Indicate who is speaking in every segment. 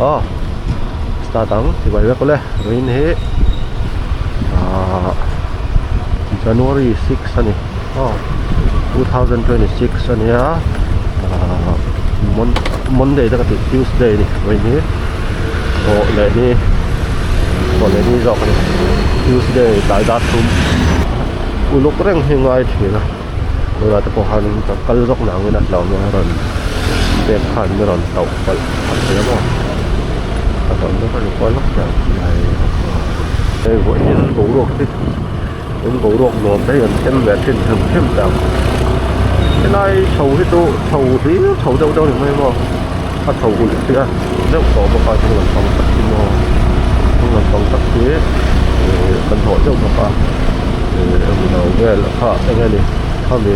Speaker 1: Aw start ang chibai vek awle vawiin hi ahh January 6 a ni aw 2026 a nia ahh Monday te ka tih Tuesday a ni vawiin hi thawh leh ni thawh leh ni zawk a ni Tuesday tlai dar thum uluk reng hi ngai thin a. Tunah te pawh khan ka kal zawk nangin a hlauhna a rawn pek khan min rawn tauh palh a thei a maw a hlauhna ka rawn kual vak thei ang hei vawiin boruak hi in boruak nuam te hi an them ve thin hrim hrim ta ang helai chho hi chu chho hlir chho deuh deuh a ni mai maw a chho ulh si a deuh tawh bawk a hnung lampang tak hi maw hnung lampang tak hi ihh kan hlawh deuh bawk a ihh englo vel kha eng nge ni khami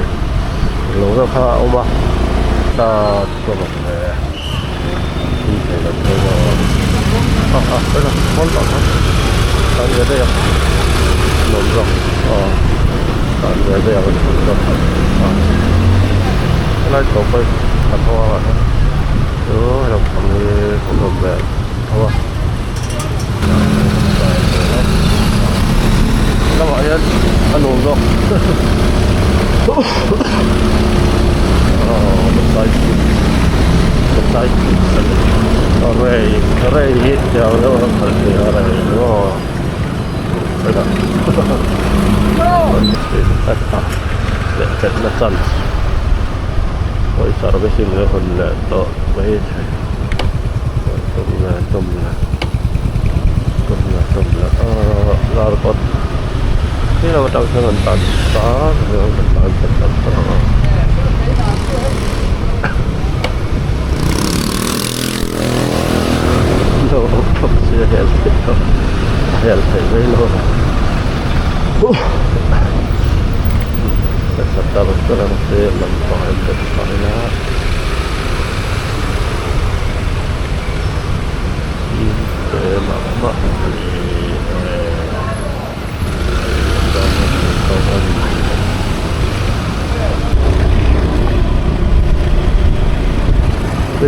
Speaker 1: englo vel kha a awm a ta chuan awm ve thil thei lo thei lo a a a khawl tak kha tan ve daih a nuam zawk aw tan ve daih ang a helai chho pawh hi. Kan haw ang a chu naupang hi an awm ve tho a lamah hian a nuam zawk rei rei hi tiang deuh a khalh thei a rei maw leh chance. Pawisa servicing leh hawn leh tawh mai thei tum leh tum leh tum leh tum leh ahh lar kawt khi lam atang khian an tan ta an tan ta ta ta a no thawk si a hel theih loh a hel theih mai lo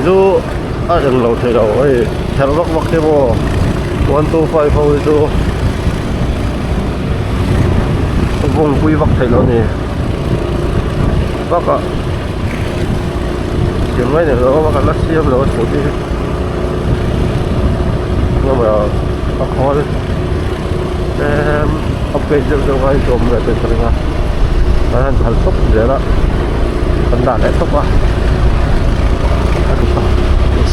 Speaker 1: Chu a englo thei lo hei kher vak vak hi maw 125 ho hi chu vawngpui vak theih loh a ni bakah siam mai nei lo a bakah la siam lo a scooty hi engemaw a khawl tlem upgrade deuh deuh a intuam leh thei ka ring a kan han khalh tawp zel a kan dah leh tawp a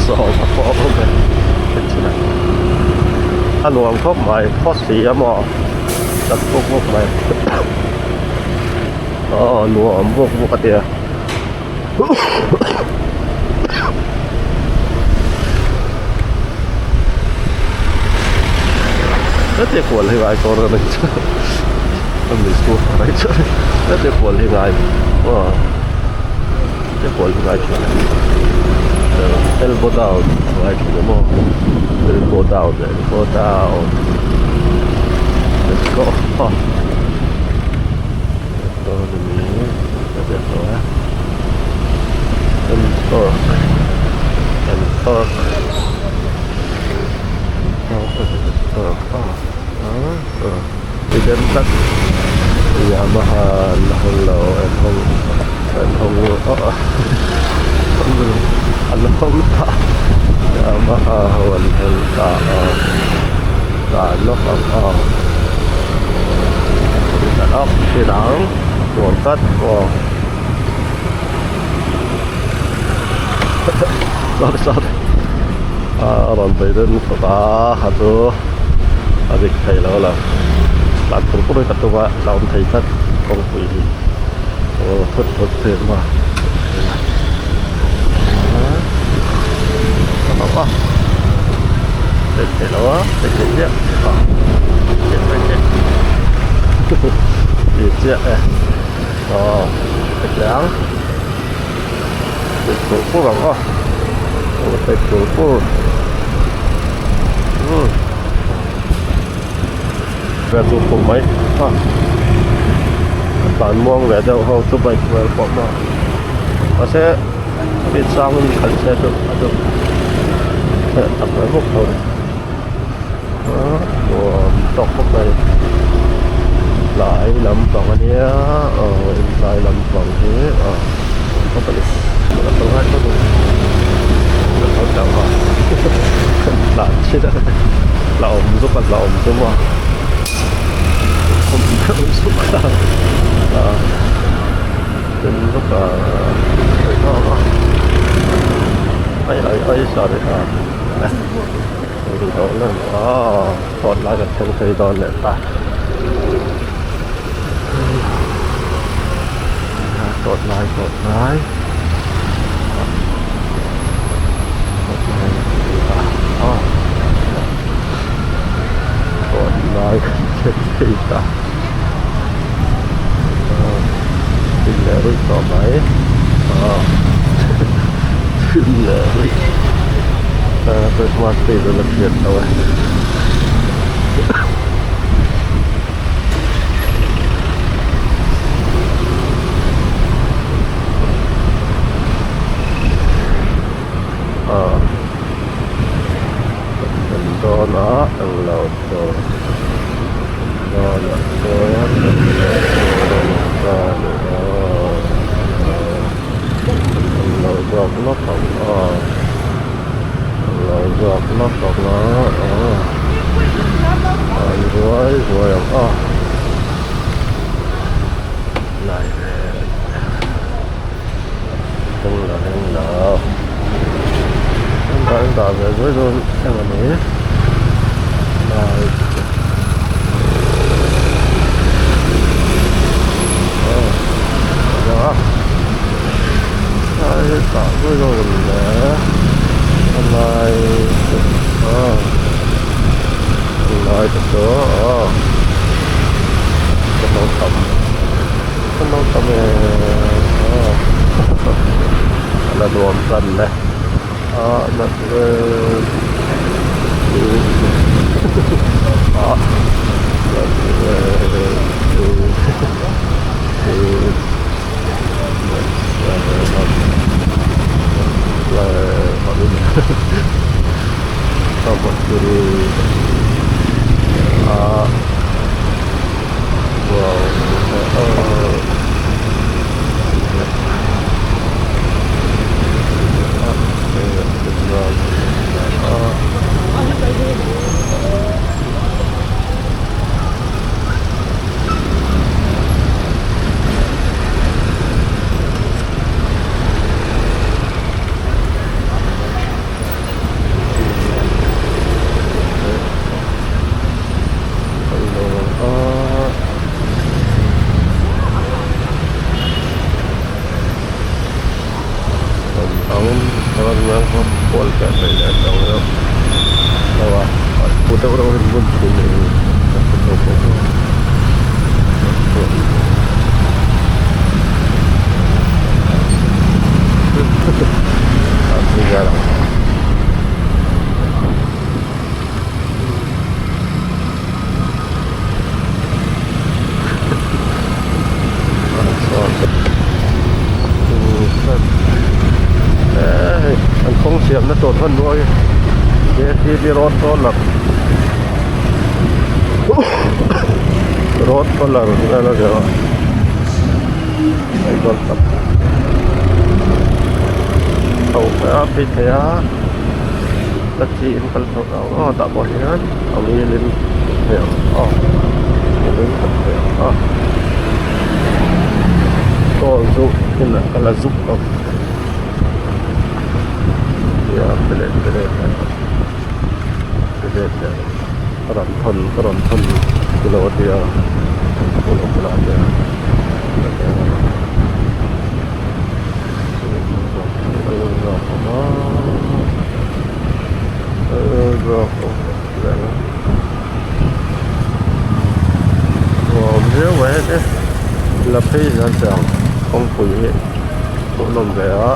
Speaker 1: sawm a pawh a awm e a nuam khawp mai khaw si a maw tak bawk bawk mai aw nuam bawk bawk a tia. Heti kual hi ngai kawr a ni chu a mi school a ni chu heti kual hi ngai aw heti kual hi ngai thin elbow down ngai thin a maw elbow down elbow down let's go. Yamaha an hawng lo an hawng an hawng an hawng ta Yamaha ho an hawng ta a tah lawk ang aw. Tah lawk thin ang nuam tlat aw sorry sorry a rawn bei deuh lutuk a kha chu a dik thei lo la tlan tur pawh hi ka tum a la awm thei tlat kawngpui hi aw thut thut thin a. Tlan muang ve deuh ho chu bike vel pawh maw. Mahse speed sang in khalh se chu a duh tak ve bawk tho a ni ah nuam tawk khawp mai tlai lampang a nia aw tlai lampang hi aw nuam khawp a ni tlan chhin a la awm zuk a la awm tum a awm deuh zuk a ah tin vak a ai ai ai sorry ah ah chhuat lai kan thleng phei dawn leh ta tawt lai tawt lai tawt lai ah tawt lai kan thleng phei ta thil leh ruih tawh mai ah thil leh ruih Christmas tree chu la hriat loh e. Ah kan dawn a englo chu dawn ah chuan englo zawk lawk ang aw englo zawk lawk ang a aw an ruai ruai ang a lai vel englo englo an dah ve zuai dawn eng a ni lai aw dah zuai dawn a ni le a lai aw a lai te chu aw ka lo tam ka lo tam e aw a la nuam tan le ah nat vel ah nat vel ah An kawng siamna tur hmanrua hi J C B road roller road roller vel a zir a hei dawn tak chho a phei thei a taxi in kal chho ta ang a tah pawh hian a wheel in thei ang a wheel in kan thei ang a toll chu inah ka la zuk ang nia pe leh pe leh pe leh leh ka rawn thawn ka rawn thawn tilo a tia a tia. La phei hian tiang kawngpui hi hmuhnawm ve a